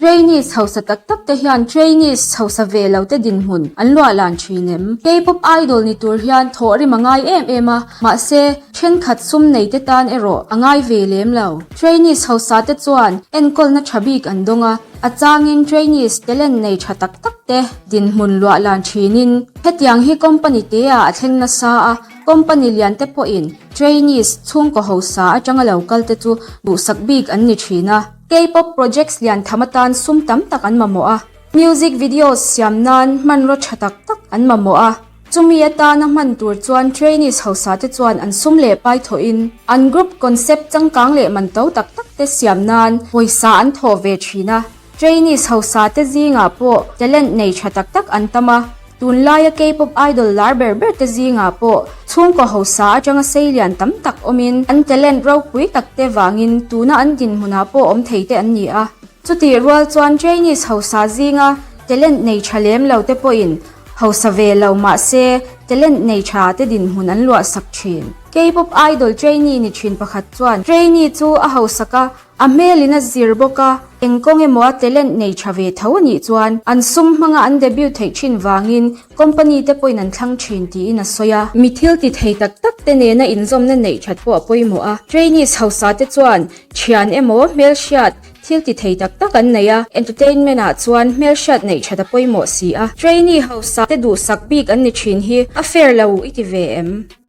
Trainees hausa tak tak te hian trainees hausa ve lo te dinhmun an luah lan thin em? K-pop idol ni tur hian thawhrim a ngai em em a, mahse thenkhat sum nei te tan erawh a ngai ve lem lo. Trainees hausa te chuan enkawlna tha bik an dawng a, a changin trainees talent nei tha tak tak te dinhmun luah lan thinin hetiang hi company te ah a thleng nasa a, company lian te pawhin trainees chhungkaw hausa atanga lo kal te chu duhsak bik an ni thin a. K-pop projects lian tham atan sum tam tak an mamawh a, music videos siam nan hmanraw tha tak tak an mamawh a. Chumi atana hman tur chuan trainees hausa te chuan an sum leh pai thawhin an group concept changkang leh man to tak tak te siam nan pawisa an thawh ve thin a. Trainees hausa te zingah pawh talent nei tha tak tak an tam a. Tunlaia K-pop idol lar ber ber te zingah pawh chhungkaw hausa atanga seilian tam tak awmin an talent ropui tak te vangin tuna an dinhmunah pawh awm thei te an ni a. Chutih rual chuan Chinese hausa zinga talent nei tha lem lo te pawhin hausa ve lo mahse talent nei tha te dinhmun an luah sak thin. K-pop idol trainee ni thin pakhat chuan trainee chu a hausak a, A hmelin a zir bawk a, eng kawng emaw a talent nei tha ve tho a nih chuan an sum hmanga an debut theih thin vangin company te pawhin an thlang thin tiin a sawi a. Mi thil ti thei tak tak te nena inzawmna neih that pawh a pawimawh a, trainees hausa te chuan thian emaw hmelhriat thil ti thei tak tak an nei a, entertainment ah chuan hmelhriat neih that a pawimawh si a, trainee hausa te duhsak bik an ni thin hi a fair lo i ti ve em?